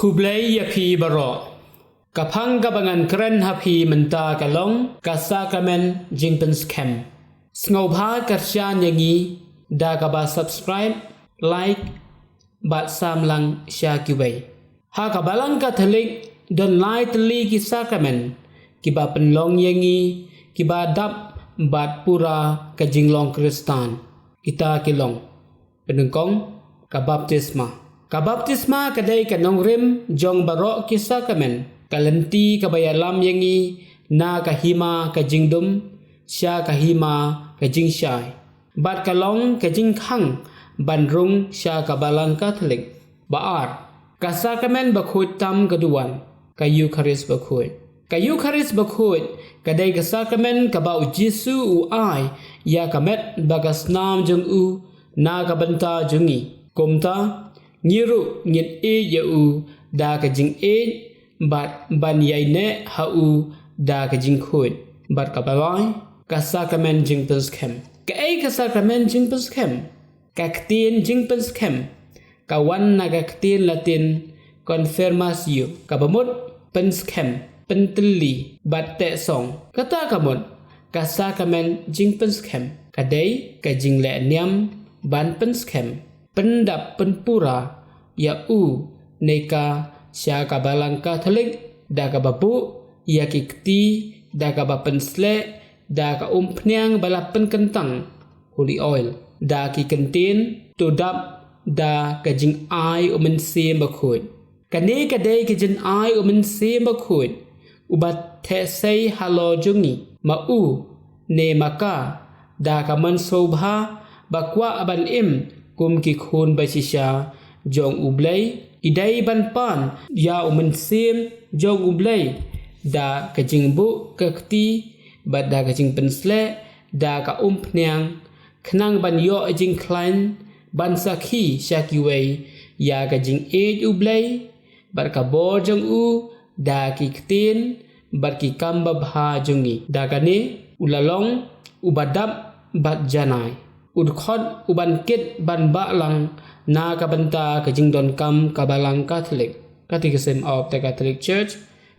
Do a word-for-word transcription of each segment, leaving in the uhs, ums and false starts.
Khublei ïa phi baroh. Ka phang kaba ngan kren ha phi mynta ka long ka sakramen jingpynskhem. Sngewbha kyrshan ïa ngi da kaba subscribe, like, bad sam lang sha kiwei. Ha ka Balang Katholik don lai tylli ki sakramen kiba pynlong ïa ngi kiba dap bad pura ka jinglong Khristan. Kita ki long: Pynnyngkong, ka baptisma. Ka baptisma ka dei ka nongrim jong baroh ki sakramen, ka lynti kaba ïalam ïa ngi na ka hima ka jingdum sha ka hima ka jingshai, bad ka long ka jingkhang ban rung sha ka Balang Katholik. Ba ar, ka sakramen bakhuid tam ka duwan, ka Eukharist bakhuid. Ka Eukharist bakhuid ka dei ka sakramen kaba U Jisu u ai ïa ka met bad ka snam jong u na ka bynta jong ngi. Kumta, ngi ruh ngin ïeit ïa u da ka jingïeit bad ban ïaineh ha u da ka jingkhuid. Bad kaba lai, ka sakramen jingpynskhem. Kaei ka sakramen jingpynskhem? Ka ktien jingpynskhem ka wan na ka ktien Latin confirmatio, kaba mut pynskhem, pyntylli, bad tehsong. Kata ka mut, ka sakramen jingpynskhem ka dei ka jingleh niam ban pynskhem, pyndap pynpura ïa u ne ka sha ka Balang Katholik da kaba buh ïa ki kti da kaba pynsleh da ka umphniang ba la pynkyntang, holy oil, da ki kyntien, to dap da ka jingai U Mynsiem Bakhuid. Kane ka dei ka jingai U Mynsiem Bakhuid uba theh sei halor jong ngi, ma u ne ma ka, da ka mynsngew bha ba kwah ban im kum ki khun ba shisha jong U Blei. Ki dei ban pan ïa U Mynsiem jong U Blei da ka jingbuh ka kti bad da ka jingpynsleh da ka umphniang, khnang ban ïoh jingkhlaiñ ban sakhi sha kiwei ïa ka jingïeit U Blei bad ka bor jong u da ki ktien bad ki kam babha jong ngi. Da kane, u la long uba dap bad janai, u dkhot uban kit ban bah lang na ka bynta ka jingdonkam ka Balang Katholik. Catechism of the Catholic Church,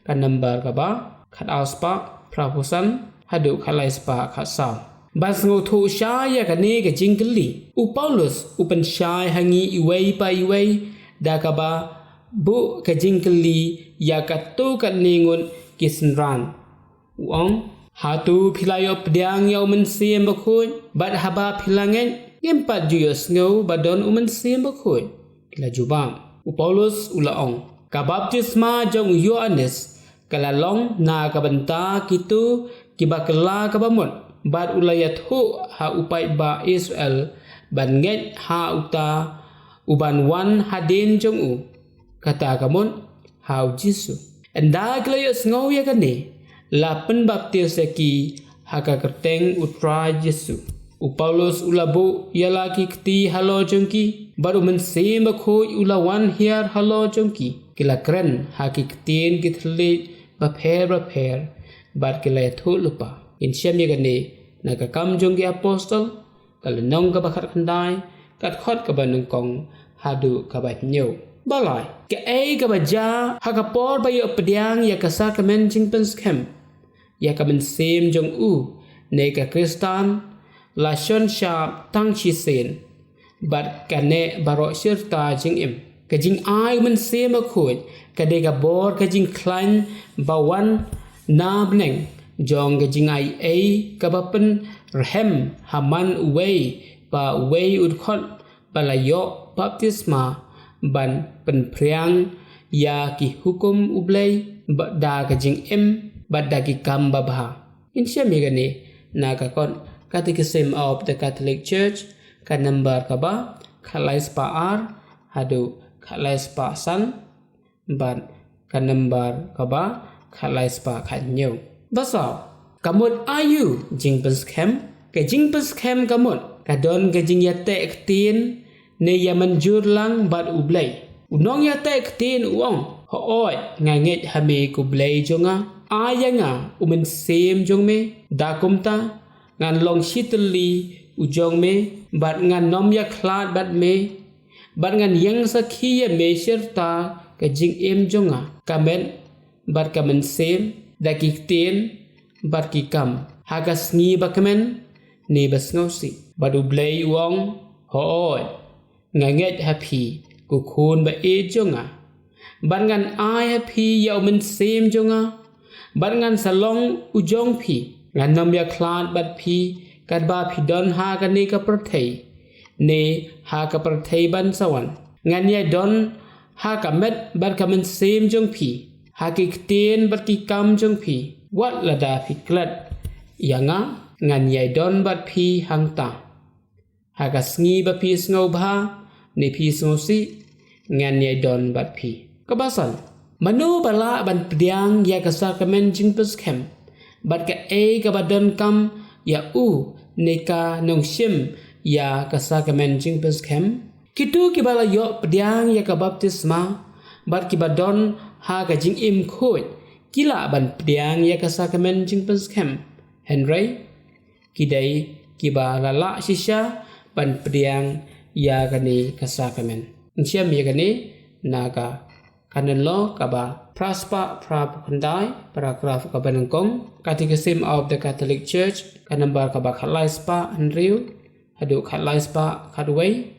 ka number kaba khatar spah phra phew san haduh khatlai spah khatsaw. Ban sngewthuh shai ïa kane ka jingkylli, u Paulus u pynshai ha ngi iwei pa iwei da kaba buh ka jingkylli ïa katto katne ngut ki synran. U ong, hato phi la ïoh pdiang ïa U Mynsiem Bakhuid? Bad haba phi la ngeit, ngim pat ju ïohsngew ba don U Mynsiem Bakhuid? Ki la jubab. U Paulus u la ong, ka baptisma jong u Ïoannis ka la long na ka bynta kito kiba kylla kaba mut, bad u la ïathuh ha u paidbah Israel ban ngeit ha uta uban wan hadien jong u, kata ka mut ha U Jisu. Ynda ki la ïohsngew ïa kane, la pynbaptis ïa ki ha ka kyrteng U Trai Jisu. U Paulus u la buh ïa la ki kti halor jong ki, bad U Mynsiem Bakhuid u la wan hiar halor jong ki. Ki la kren ha ki ktien ki thylliej bapher bapher, bad ki la ïathuh lypa. Ngin shem ïa kane na Ka Kam Jong ki Apostol, ka lynnong kaba khatkhyndai, ka dkhot kaba nyngkong haduh kaba hynñiew. Ba lai, kaei kaba jia ha ka por ba ïoh pdiang ïa ka sakramen jingpynskhem ïa ka mynsiem jong u ne ka Khristan, la shon shap tang shisien, bad ka neh baroh shirta jingim. Ka jingai U Mynsiem Bakhuid ka dei ka bor ka jingkhlaiñ ba wan na bneng jong ka jingai ei kaba pynrhem ha man uwei pa uwei u dkhot ba la ïoh baptisma ban pynphriang ïa ki hukum U Blei, ba da ka jingim bad da ki kam babha. Ngin shem ïa kane na ka kot Catechism of the Catholic Church, ka number kaba khatlai spah ar haduh khatlai spah san, bad ka number kaba khatlai spah khathynñiew. Ba saw, ka mut aïu jingpynskhem? Ka jingpynskhem ka mut ka don ka jingïateh ktien ne ïamynjur lang bad U Blei. U nongïateh ktien u ong, hooid, nga ngeit ha me ko Blei jong nga. Ai ïa nga U Mynsiem jong me, da kumta ngan long shitylli u jong me, bad ngan nym ïakhlad bad me, bad ngan ïeng sakhi ïa me shirta ka jingim jong nga, ka met bad ka mynsiem, da ki ktien bad ki kam, ha ka sngi bakmen ne basngewsih. Bad U Blei u ong, hooid, nga ngeit ha phi, ko khun ba-ïeit jong nga, bad ngan ai ha phi ïa U Mynsiem jong nga, bad ngan sa long u jong phi. Ngan ym ïakhlad bad phi katba phi don ha kane ka pyrthei ne ha ka pyrthei ban sa wan. Ngan ïai don ha ka met bad ka mynsiem jong phi, ha ki ktien bad ki kam jong phi. Wat lada phi klet ïa nga, ngan ïai don bad phi hangta. Ha ka sngi ba phi sngewbha ne phi sngewsih, ngan ïai don bad phi. Kaba san, mano ba lah ban pdiang ïa ka sakramen jingpynskhem, bad kaei kaba donkam ïa u ne ka nongshim ïa ka sakramen jingpynskhem? Kito kiba la ïoh pdiang ïa ka baptisma bad kiba don ha ka jingim khuid ki lah ban pdiang ïa ka sakramen jingpynskhem. Hynrei ki dei kiba la lah shisha ban pdiang ïa kane ka sakramen. Ngan shem ïa kane na ka Canon Law kaba phra spah phra phew khyndai, paragraph kaba nyngkong, Catechism of the Catholic Church, ka nambar kaba khatlai spah hynriew haduh khatlai spah khatwei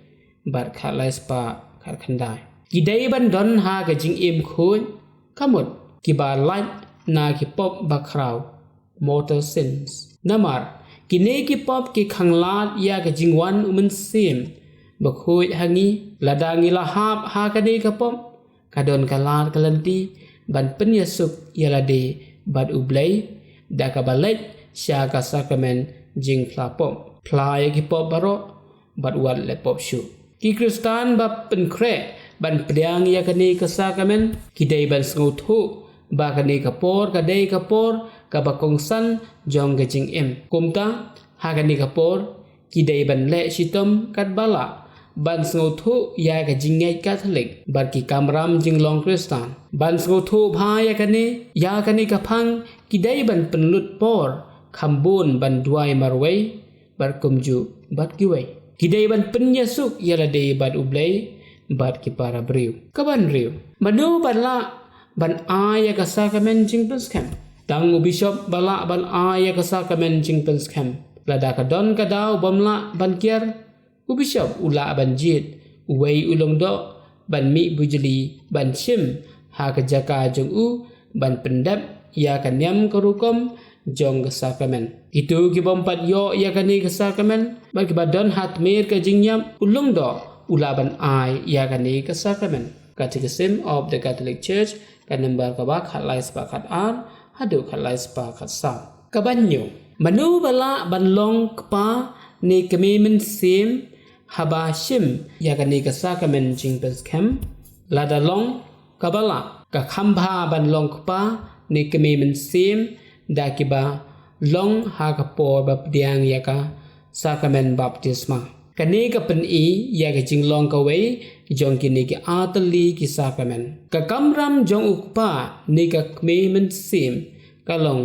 bad khatlai spah khatkhyndai. Ki dei ban don ha ka jingim khuid, ka mut kiba lait na ki pop bakhraw, mortal sins. Namar kine ki pop ki khanglad ïa ka jingwan U Mynsiem Bakhuid ha ngi. Lada ngi la hap ha kane ka pop, ka don ka lad ka lynti ban pynïasuk ïa lade bad U Blei da kaba leit sha ka sakramen jingphla pop. Phla ïa ki pop baroh bad wat leh pop shuh. Ki Khristan ba pynkhreh ban pdiang ïa kane ka sakramen ki dei ban sngewthuh ba kane ka por ka dei ka por kaba kongsan jong ka jingim. Kumta, ha kane ka por ki dei ban leh shitom katba lah ban sngewthuh ïa ka jingngeit Katholik bad ki kamram jinglong Khristan. Ban sngewthuh bha ïa kane, ïa kane ka phang ki dei ban pynlut por kham bun ban duwai marwei bad kumjuh bad kiwei. Ki dei ban pynïasuk ïa lade bad U Blei bad ki para briew. Kaba hynriew, mano ba lah ban ai ïa ka sakramen jingpynskhem? Tang u bishop ba lah ban ai ïa ka sakramen jingpynskhem. Lada ka don ka daw bym lah ban kiar, u bishop u lah ban jied uwei u lyngdoh ban mih bujli ban shim ha ka jaka jong u ban pyndep ïa ka niam ka rukom jong ka sakramen. Kito ki bym pat ïoh ïa kane ka sakramen bad kiba don ha tmier ka jingïap, u lyngdoh u lah ban ai ïa kane ka sakramen. Catechism of the Catholic Church, ka nambar kaba khatlai spah khatar haduh khatlai spah khatsaw. Kaba hynñiew, mano ba lah ban long kpa ne kmie mynsiem haba shim ïa kane ka sakramen jingpynskhem? Lada long kaba lah, ka kham bha ban long kpa ne kmie mynsiem da kiba long ha ka por ba pdiang ïa ka sakramen baptisma. Kane ka pyni ïa ka jinglong kawei jong kine ki artylli ki sakramen. Ka kamram jong u kpa ne ka kmie mynsiem ka long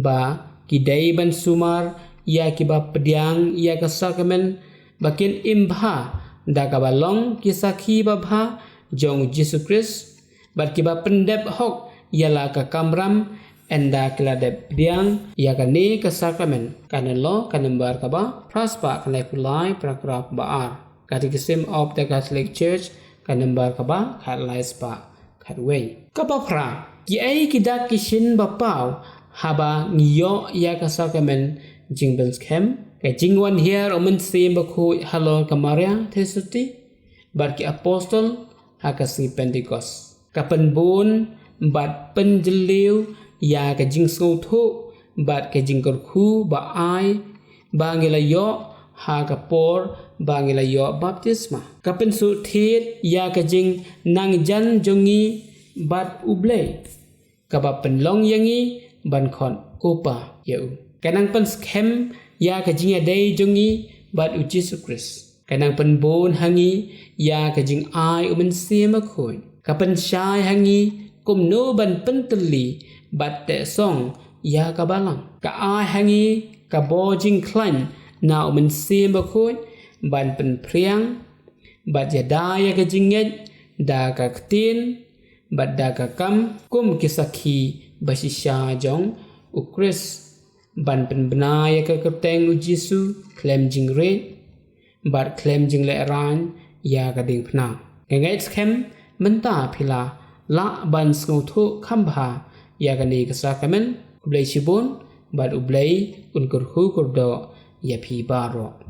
ba ki dei ban sumar ïa kiba pdiang ïa ka sakramen ba kin im bha da kaba long ki sakhi babha jong U Jisu Khrist bad kiba pyndep hok ïa la ka kamram ynda ki la dep pdiang ïa kane ka sakramen. Canon Law ka nambar kaba phra spah khyndai phew lai, paragraph ba ar. Catechism of the Catholic Church ka nambar kaba khatlai spah khatwei. Kaba phra, kiei ki dak ki shin ba paw haba ngi ïoh ïa ka sakramen jingpynskhem? Ka jingwan hiar U Mynsiem Bakhuid halor ka Maria Theisotti bad ki apostol ha ka sngi Pentekost. Ka pynbun bad pynjylliew ïa ka jingsngewthuh bad ka jingkyrkhu ba ai ba ngi la ïoh ha ka por ba ngi la ïoh baptisma. Ka pynsuhthied ïa ka jingnangjan jong ngi bad U Blei, kaba pynlong ïa ngi ban khot ko Pa ïa u. Ka nang pynskhem ïa ka jingïadei jong ngi bad U Jisu Khrist. Ka nang pynbun ha ngi ïa ka jingai U Mynsiem Bakhuid. Ka pynshai ha ngi kumno ban pyntylli bad tehsong ïa ka Balang. Ka ai ha ngi ka bor jingkhlaiñ na U Mynsiem Bakhuid ban pynphriang bad ïada ïa ka jingngeit da ka ktien bad da ka kam kum ki sakhi bashisha jong u Khrist, ban pynbna ïa ka kyrteng u Jisu khlem jingriej bad khlem jinglehrain ïa ka diengphna. Nga ngeit skhem mynta phi la lah ban sngewthuh kham bha ïa kane ka sakramen. Khublei shibun bad U Blei un kyrkhu kyrdoh ïa phi baroh.